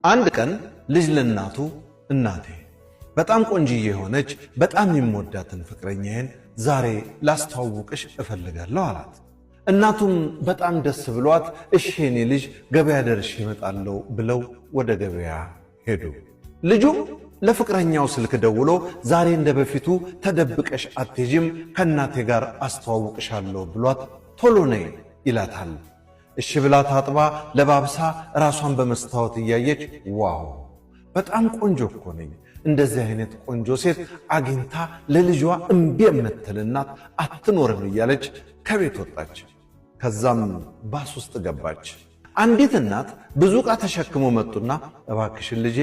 አንድ ቀን ልጅ ለእናቱ፣ "እናቴ፣ በጣም ቆንጅዬ የሆነች በጣም የምወዳትን ፍቅረኛዬን ዛሬ ላስተዋውቅሽ እፈልጋለሁ" አላት። እናቱም በጣም ደስ ብሏት "እሺ የኔ ልጅ፣ ገበያ ደርሼ እመጣለሁ" ብለው ወደ ገበያ ሄዱ። ልጁም ለፍቅረኛው ስልክ ደውሎ "ዛሬ እንደ በፊቱ ተደብቀሽ አትሄጂም፣ ከእናቴ ጋር አስተዋውቅሻለሁ ብሏት ቶሎ ነይ" ይላታል። እሺ ብላ ታጥባ ለባብሳ ራሷን በመስታወት እያየች "Wow፣ በጣም ቆንጆ እኮ ነኝ። እንደዚህ አይነት ቆንጆ ሴት አግኝታ ለልጇ እምቢ የምትል እናት አትኖርም" እያለች ከቤት ወጣች። ከዛም ባስ ውስጥ ገባች። አንዲት እናት ብዙ ዕቃ ተሸክመው መጡና "እባክሽን ልጄ፣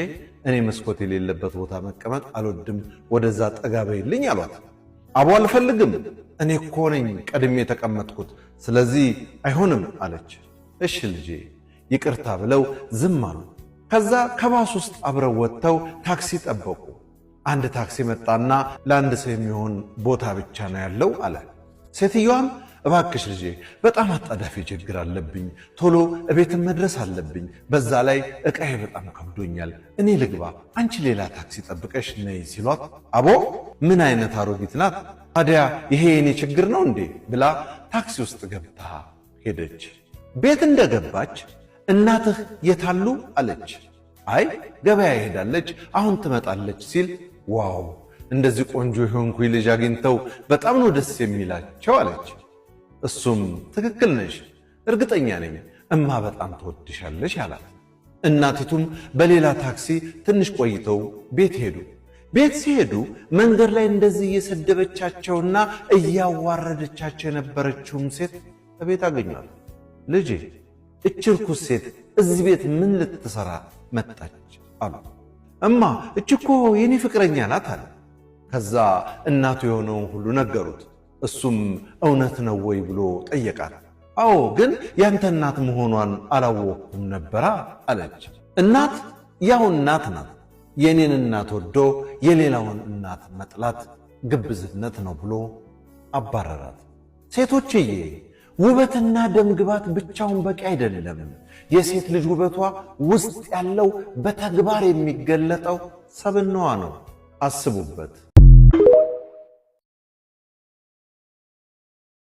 እኔ መስኮት የሌለበት ቦታ መቀመጥ አልወድም፣ ወደዛ ጠጋ በይልኝ" አሏት። "አቦ አልፈልግም፣ እኔ እኮ ነኝ ቀድሜ የተቀመጥኩት፣ ስለዚህ አይሆንም" አለች። "እሺ ልጄ፣ ይቅርታ" ብለው ዝም አሉ። ከዛ ከባስ ውስጥ አብረው ወጥተው ታክሲ ጠበቁ። አንድ ታክሲ መጣና "ለአንድ ሰው የሚሆን ቦታ ብቻ ነው ያለው" አለ። ሴትዮዋም "እባክሽ ልጄ፣ በጣም አጣዳፊ ችግር አለብኝ፣ ቶሎ እቤትን መድረስ አለብኝ፣ በዛ ላይ ዕቃዬ በጣም ከብዶኛል፣ እኔ ልግባ፣ አንቺ ሌላ ታክሲ ጠብቀሽ ነይ" ሲሏት፣ "አቦ ምን አይነት አሮጊት ናት ታዲያ፣ ይሄ የኔ ችግር ነው እንዴ?" ብላ ታክሲ ውስጥ ገብታ ሄደች። ቤት እንደገባች "እናትህ የታሉ?" አለች። "አይ፣ ገበያ ሄዳለች፣ አሁን ትመጣለች" ሲል፣ "Wow፣ እንደዚህ ቆንጆ የሆንኩኝ ልጅ አግኝተው በጣም ነው ደስ የሚላቸው" አለች። እሱም "ትክክል ነሽ፣ እርግጠኛ ነኝ እማ በጣም ትወድሻለች" አላት። እናቲቱም በሌላ ታክሲ ትንሽ ቆይተው ቤት ሄዱ። ቤት ሲሄዱ መንገድ ላይ እንደዚህ እየሰደበቻቸውና እያዋረደቻቸው የነበረችውም ሴት በቤት አገኟት። "ልጄ፣ እች ርኩስ ሴት እዚህ ቤት ምን ልትሰራ መጣች?" አሉ። "እማ፣ እች እኮ የኔ ፍቅረኛ ናት" አለ። ከዛ እናቱ የሆነውን ሁሉ ነገሩት። እሱም "እውነት ነው ወይ?" ብሎ ጠየቃት። "አዎ፣ ግን ያንተ እናት መሆኗን አላወቅኩም ነበራ" አለች። እናት ያው እናት ናት። የኔን እናት ወዶ የሌላውን እናት መጥላት ግብዝነት ነው ብሎ አባረራት። ሴቶችዬ፣ ውበትና ደምግባት ብቻውን በቂ አይደለም። የሴት ልጅ ውበቷ ውስጥ ያለው በተግባር የሚገለጠው ሰብናዋ ነው። አስቡበት።